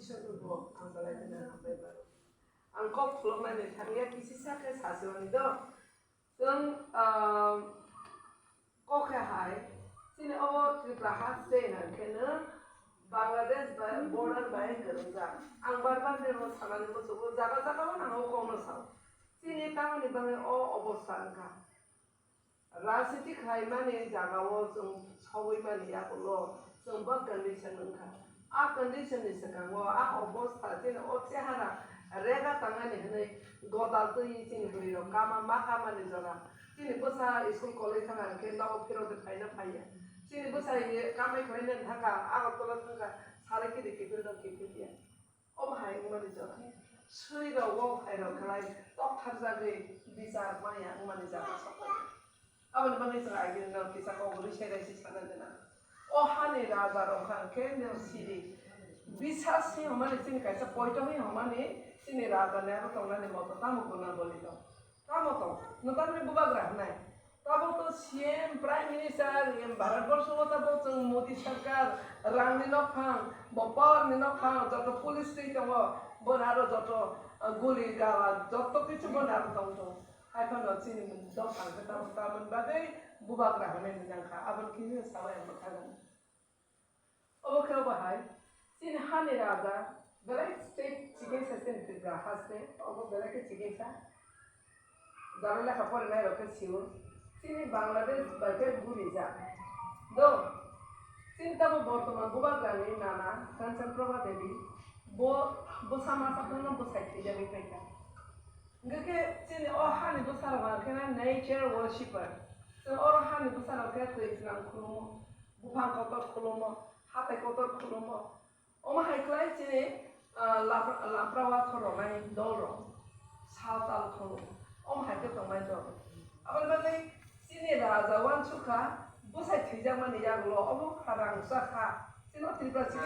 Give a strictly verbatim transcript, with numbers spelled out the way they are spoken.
Iswrno bo ang belai kheno hambai mano. Ang kok khuloknani thangya, kisisa khe sasirokni do. Chwng, ah, kok khe hai, chini obo Tripura haste hwnkhe no Bangladesh bai border bai kwrwngjak. Ang bar bar nirok sanani muchungo, jaga jaga o nang o kokno sao. Chini tamoni bagwi o obostha wngkha. Rajniti khlaimani jagao chwng sogwi mani yagulo chwng bo condition wngkha. A condition ni swkango a obostha chini o chehara rega tangani hwnwi godal twi chini bwrwi rok kama ma kamani jora. Chini bwsa school college thangna hwnkhe nogo phirok de phaina phaiya. Chini bwsa ye kamai khlainani thangkha Agartala thangkha sari kiri kiphil rok kiphil ya. Obo hai wngmani jora. Swi rok o hai rok khlai tok tharjagwi bichar maya wngmani jaga sok pai. Aboni bagwi chwng agini no kisa kok rwi sai rai si sana dena. O hani raja rok kha khe no siri. Bisas hi hwnmani chini kaisa poito hi hwnmani chini raja ni abo tongnani moto tamo tongna boli tong. Tamo tong. Nwng tamni bubagra hwnai. Tabuk to C M, Prime Minister, em, Bharat borsho o tabuk chwng Modi sarkar, rang ni nok phang, bo power ni nok phang, joto police twi tongo, bo naro joto, ah, guli gala, joto kichu bo naro tong tong. Hai phano chini dophang khe tabuk tamoni bagwi bubagra hwnwi nang kha, aboni khe sawi ang bwkha gana. Obo khe obo hai, chini hani raja, belai state chikisa chini Tripura haste, obo belai khe chikisa. Jara lekha porinai rok khe sio, chini Bangladesh bai khe gurijak. Do, chini tamo bortoman bubagrani nana Kanchan Prabha Devi, bo bwsa masa phano bwsai thwijagwi phaikha. Hwnkhe khe chini o hani bwsarok hwnkhe nature worshipper. Chwng oro hani bwsarok khe twi swnam khulumo, buphang kotor khulumo, hatai kotor khulumo. Omo hai khlai chini, ah, lapra-, lapra wathor rwnai dol rok sal tal khulumo. Omo hai khe tongnai dol. Aboni bagwi chini raja uansukha bwsai thwijakmani yagulo omo kha rangchak kha. Chini o Tripura chini